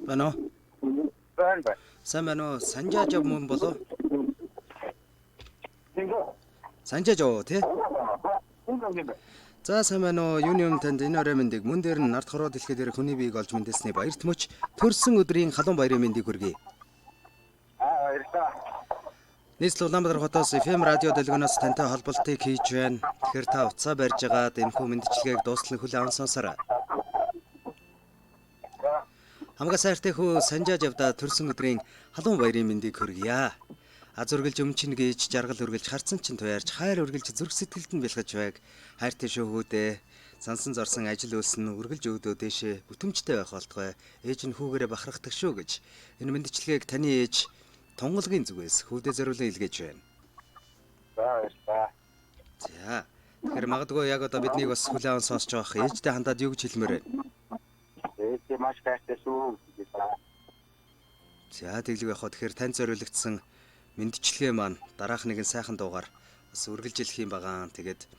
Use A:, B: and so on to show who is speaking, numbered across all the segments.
A: Байна уу?
B: Байна байна.
A: Сайн байна уу? Санжаа жав мөн болов?
B: Тинго.
A: Санжаа жав тий?
B: Тинго гэнэ.
A: За сайн байна уу? Юуны өмнө танд энэ орой мэндийг мөн дээр нь нарт хороо дэлхий дээр хүний биеийг олж мэндэлсний баярт мөч төрсөн өдрийн халуун баярын мэндийг хүргэе.
B: Аа баярлалаа.
A: Нийслэл Улаанбаатар хотоос FM радио дэлгүүнээс тантай холболтыг хийж байна. Тэгэхээр та утсаа барьж агаад энэхүү мэндчилгээг дуустал нь хүлээн аван сонсорой. Хамгаа сайртай хүү Санжаа жавда төрсөн өдрийн халуун баярын мэндийг хүргье. Аз үргэлж өмчин гэж жаргал үргэлж харцан чин туяарч хайр үргэлж зүрх сэтгэлд нь бэлгэж байг. Хайртай шүү хүүдээ. Сансан зорсон ажил үйлсэн үргэлж өөдөө дээшээ бүтэмжтэй байх болтугай. Ээж нь хүүгээрээ бахархдаг шүү гэж. Энэ мэндчилгээг таны ээж Тунгалгийн зүгээс хүүдээ зориулан илгээж байна.
B: За баярлалаа.
A: За. Тэгэхээр магадгүй яг одоо биднийг бас хүлээн аван сонсож байгаа ээжтэй хандаад юу гэж хэлмээр байна?
B: Ээжээ маш хайртай шүү гэж байна.
A: За тэглэг явах. Тэгэхээр танд зориулагдсан мэндчилгээ маань дараах нэгэн сайхан дуугаар бас үргэлжилэх юм байгаа. Тэгээд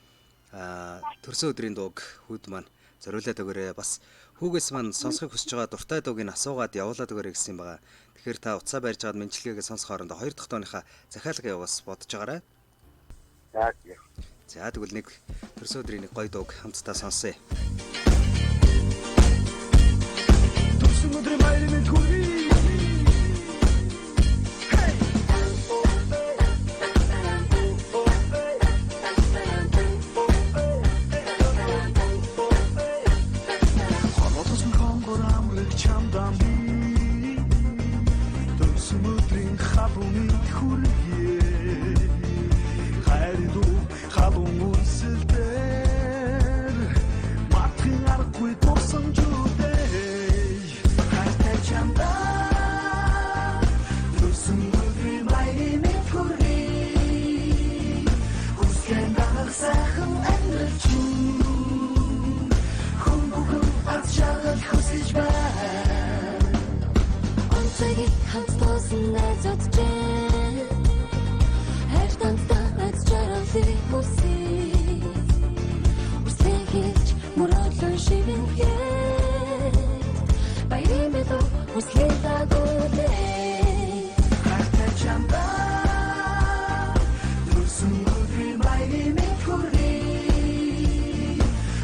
A: төрсөн өдрийн дууг хүүд маань зориулаад өгөөрэй. Бас хүүгээс маань сонсохыг хүсэж байгаа дуртай дууг нь асуугаад явуулаад өгөөрэй гэсэн юм байгаа. Тэгэхээр та утсаа барьж аваад мэндчилгээгээ сонсох хоорондоо хоёр дахь дууныхаа захиалга яваас бодож байгаарай.
B: За тэгээ.
A: За тэгвэл нэг төрсөн өдрийн нэг гоё дууг хамтдаа сонсъё.
C: Төрсөн өдрийн баярын мэнд хүргэе. Хорвоолсон хонгор амраг чамдаа би төрсөн өдрийн халуун мэнд хүргэе. Хайр дүү халуун үнсэлдэр мартахын аргагүй дурсан жүдэй. Хайртай чамдаа төрсөн өдрийн баярын мэнд хүргэе. Хүссэн дагах сайхан амьдрал чинь хүн бүхэн аз жаргал хүсэж байна.
D: Онцгийн хамт тоосон найзууд чинь хайр тантаа аз жаргалыг хүсье. Үсээ хийж мөрөөдлөө шивэнхэд баярын бэлэг хүслээ дагуулээ.
C: Хайртай чамдаа төрсөн өдрийн баярын мэнд хүргэе.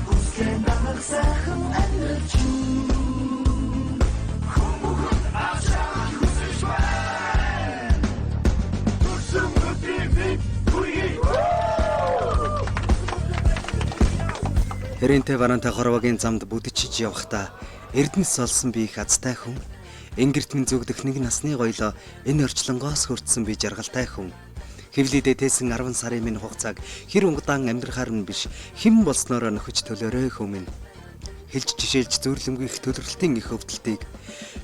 C: Хүссэн дагах сайхан амьдрал чинь хүн бүхэн аз жаргал хүсэж байна. Төрсөн өдрийн мэнд хүргэе.
A: Хэрэнтэй бараантай хорвогийн замд бүдчиж явахдаа Эрдэнэс олсон би их азтай хүн. Ингэрт минь зүгдэх нэг насны гоёлоо энэ орчлонгоос хүртсэн би жаргалтай хүн. Хэвлийдээ тээсэн 10 сарын минь хугацааг хэр унгадаан амьдрахаар нь биш хэн болсноороо нөхөж төлөөрэй хүмүүн. Хэлж жишээлж зөвлөмгөх төлөрөлтийн их өвдөлтийг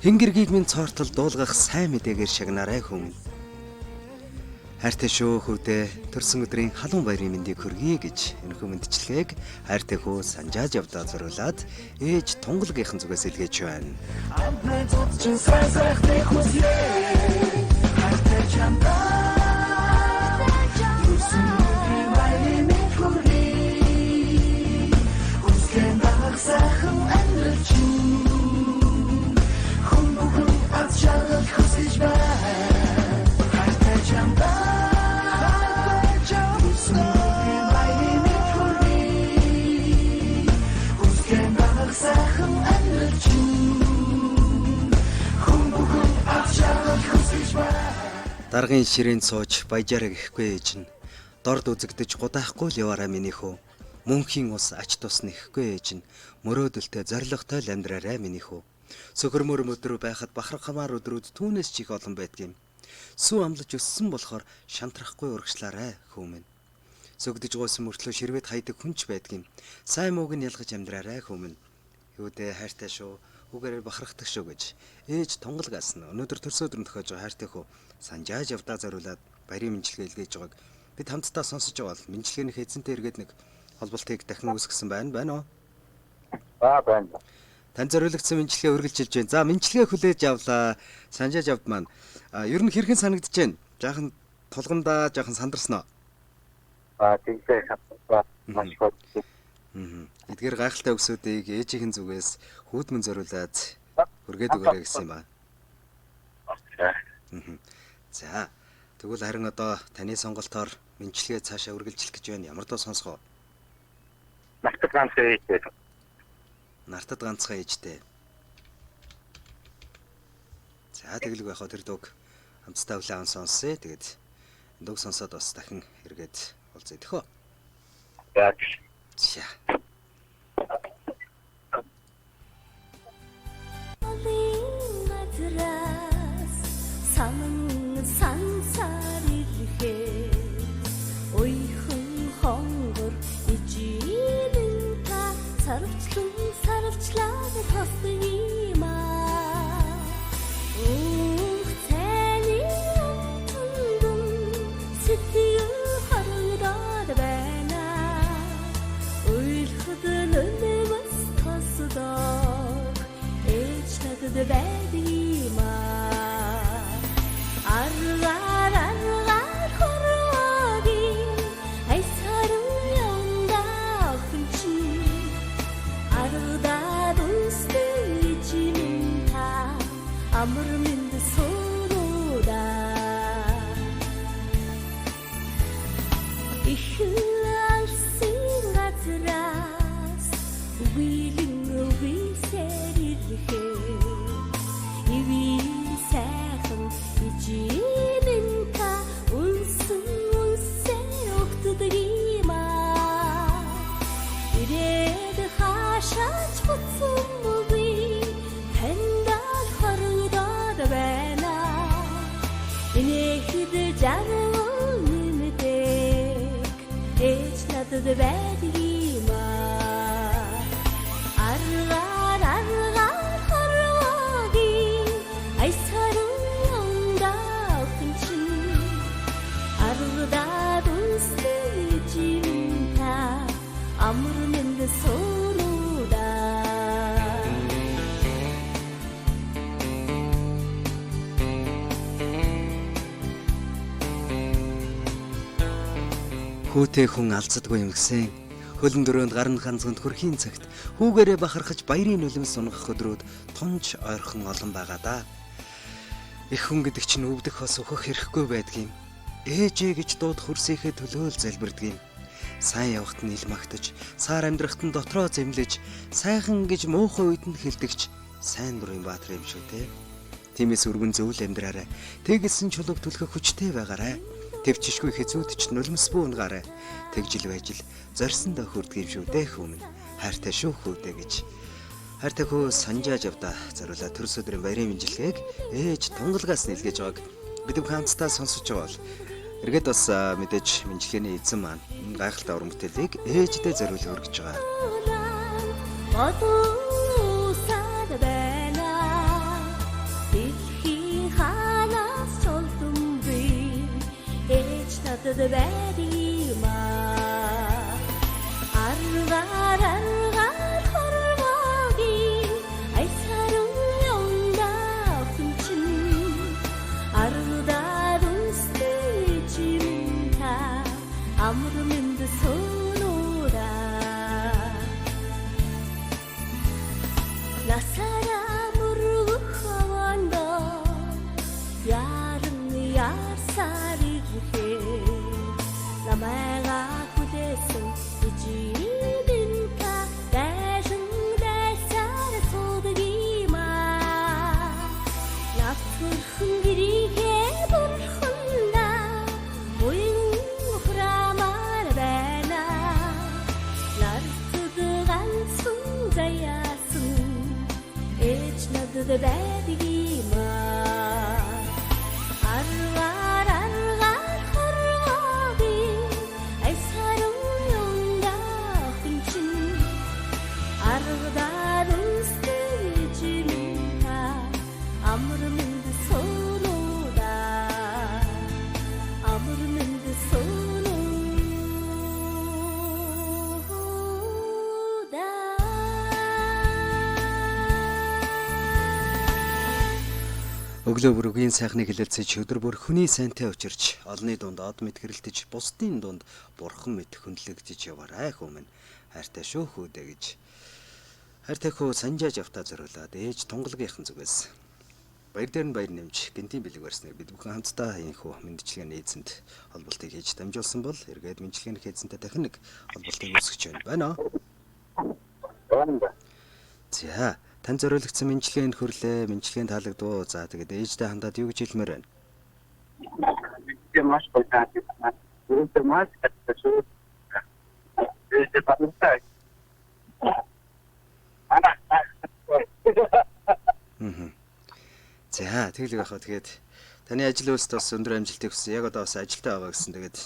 A: хэнгэргийг минь цоортол дуулгах сайн мэдээгээр шагнаарай хүмүүн. Хайртай шүү хүүдээ төрсөн өдрийн халуун баярын мэндийг хүргэе гэж энэхүү мэндчилгээг хайртай хүү Санжаа жавдаа зориулаад ээж Тунгалгийнхан зүгээс илгээж байна.
C: Амт найзууд чинь сайн сайхныг хүсье. Хайртай чамдаа төрсөн өдрийн баярын мэнд хүргэе. Хүссэн дагах сайхан амьдрал чинь хүн бүхэн аз жаргал хүсэж байна. Хайртай чамдаа төрсөн өдрийн баярын мэнд хүргэе. Хүссэн дагах сайхан амьдрал чинь хүн бүхэн аз жаргал хүсэж байна.
A: Даргын ширээнд сууж баяжаараа гэхгүй ээж нь дорд үзэгдэж гудаахгүй л яваарай миний хүү. Мөнхийн ус ач тус нэхгүй ээж нь мөрөөдөлтэй зоригтой л амьдраарай миний хүү. Сөхөрмөр мөдрөө байхад бахархамаар өдрүүд түүнээс ч их олон байдгийм. Сүү амлаж өссөн болохоор шантрахгүй урагшлаарай хүү минь. Сөгдөж гуйсан мөртлөө ширвэт хайдаг хүн ч байдгийм. Сайн мууг нь ялгаж амьдраарай хүү минь. Хүүдээ хайртай шүү. Хүүгээрээ бахархдаг шүү гэж ээж тунгалгаас нь өнөөдөр төрсөн өдөр нь тохиож байгаа хайртай хүү Санжаа жавдаа зориулаад баярын мэндчилгээ илгээж байгааг бид хамтдаа сонсож байгаа бол мэндчилгээнийх эзэнтэй эргээд нэг холболтыг дахин үүсгэсэн байна. Байна уу?
B: Аа байна.
A: Тань зориулагдсан мэндчилгээ үргэлжилж байна. За мэндчилгээ хүлээж авлаа. Санжаа жавд маань ер нь хэрхэн санагдаж байна? Жаахан тулгамдаа жаахан сандарсан уу?
B: Аа тэгсээ хатгаа маш их баярлалаа.
A: Эдгээр гайхалтай өксүүдийг ээжийнхэн зүгээс хүүдмэн зориулаад Хүргээд өгөөрэй гэсэн юм аа.
B: За.
A: За. Тэгвэл харин одоо таны сонголтоор мэндчилгээ цаашаа үргэлжлэх гэж байна. Ямар дуу сонсох вэ?
B: Нартад ганцхан ээжтэй.
A: Нартад ганцхан ээжтэй. За тэгэлгүй яхаа тэр дууг хамтдаа хүлээн сонсъё. Тэгээд дууг сонсоод бас дахин эргээд уулзъя тэхөө.
B: За.
A: За.
D: Олон газраас санан сансар ирэхэд уйхан хонгор ижирэн та сарвчлан сарвчлаад тосдог юм аа. Өөх цайны амтандан сэтгэл хорогдоод байна. Уйлахад нүмэс тосдог ээж надад байдаг юм аа. Аргаар аргаар хороогийн айсаран явандаа охин чинь аргадад үнсдэг ижимэн та амар минь сууруудаа. Ихэн алсын газраас үеийн үесээр ирэхэд ивийн сайхан ижимэн та үнсэн үнсээр өгдөг юм аа. Ирээд хаашаач буцсан би таньдаа хорогдоод байна. Инээхэд жаргал нэмдэг ээж надад байдаг юм аа. Аргаар аргаар хорвоогийн айсаран явандаа охин чинь аргадад үнсдэг ижимэн та амар минь сууруудаа.
A: Хүүтэй хүн алцдаггүй юм гэсэн. Хөлн дөрөөнд гарн ханзганд хөрхийн цагт хүүгээрээ бахархаж баярын нулимс унгах өдрүүд тунж ойрхон олон байгаа да. Их хүн гэдэг чинь өвдөх бас өөхөх хэрэггүй байдаг юм. Ээжээ гэж дуудах хөрсийнхээ төлөө л залбирдаг юм. Сайн явахт нь ил магтаж, саар амьдрахт нь дотроо зэмлэж, сайхан гэж муухай үед нь хэлдэгч сайн дурын баатар юм шүү те. Тиймээс өргөн зөвл амьдраарай. Тэгэлсэн чулууг түлхэх хүчтэй байгаарай. Тэвчишгүй хэзүүд ч нулимс бүү унгаарай. Тэгжил байж л зорьсондоо хүрдэг юм шүү дээ хүмүүн. Хайртай шүү хүүдээ гэж. Хайртай хөө санжаа жавда зориулаа төрс өдрийн баярын мэндчилгээг ээж тунгалгаас нэлгээж байгааг бид бүхэн хамтдаа сонсож байгаа бол эргээд бас мэдээж мэндчилгээний эзэн маань энэ гайхалтай уран бүтээлийг ээждээ зориулан өргөж байгаа.
D: Бодуусаад байна. Дэлхийн хаанаас ч олдон би ээж надад байдаг юм аа. Аргаар аргаар хорвоогийн айсаран явандаа охин чинь аргадад үнсдэг ижимэн та амар минь сууруудаа. Насаараа мөргөх хаваандаа яран ярсаар ирэхэд намайга хүлээсэн ижимэн та дайсан дайсаар суудаг юм аа. Навтөрхөн гэрийнхээ бурхандаа буян хураамаар байна. Нартад ганцхан заяасан ээж надад байдаг юм аа. Аргаар аргаар хорвоогийн айсаран явандаа охин чинь аргадад үнсдэг ижимэн та амар минь сууруудаа. Амар минь сууруудаа.
A: Өглөө бүр үгийн сайхныг хэлэлцэж өдөр бүр хүний сайнтай учирч олонний дунд од мэд хэрэлдэж бусдын дунд бурхан мэд хүндлэгдэж яваарай хүмүүн. Хайртай шүү хүүдээ гэж. Хайртай хөө Санжаа жавта зориулаад ээж тунгалгийнхан зүгээс баяр дээр нь баяр нэмж гэнтийн бэлэг барьснаар бид бүхэн хамтдаа энэхүү мэндчилгээний эзэнт холболтыг хийж дамжуулсан бол эргээд мэндчилгээний эзэнтэй дахин нэг холболтыг үүсгэж байна. Байна уу?
B: Байна.
A: За, тань зориулагдсан мэндчилгээнд хүрлээ, мэндчилгээнд таалагдвуу. За, тэгээд ээжтэй хандаад юу гэж хэлмээр байна?
B: Би маш баяртай байна. Өөртөө маш баяртай шүү. Ээжтэй баяртай. Аа.
A: Аа. За, тэглэг яхаа тэгээд таны ажил үйлсд бас өндөр амжилтыг хүсье. Яг одоо бас ажилтаа байгаа гэсэн. Тэгээд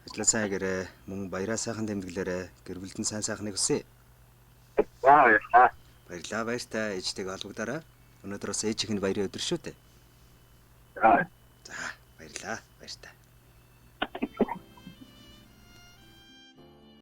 A: ажлаа сайн хийгээрэй. Мөн баяраа сайхан тэмдэглээрэй. Гэр бүлд нь сайн сайхныг хүсье.
B: За баярлалаа.
A: Баярлалаа, баяртай. Ээжтэйг холбогдоорой. Өнөөдөр бас ээжийнх нь баярын өдөр шүү дээ.
B: За.
A: За, баярлалаа. Баяртай.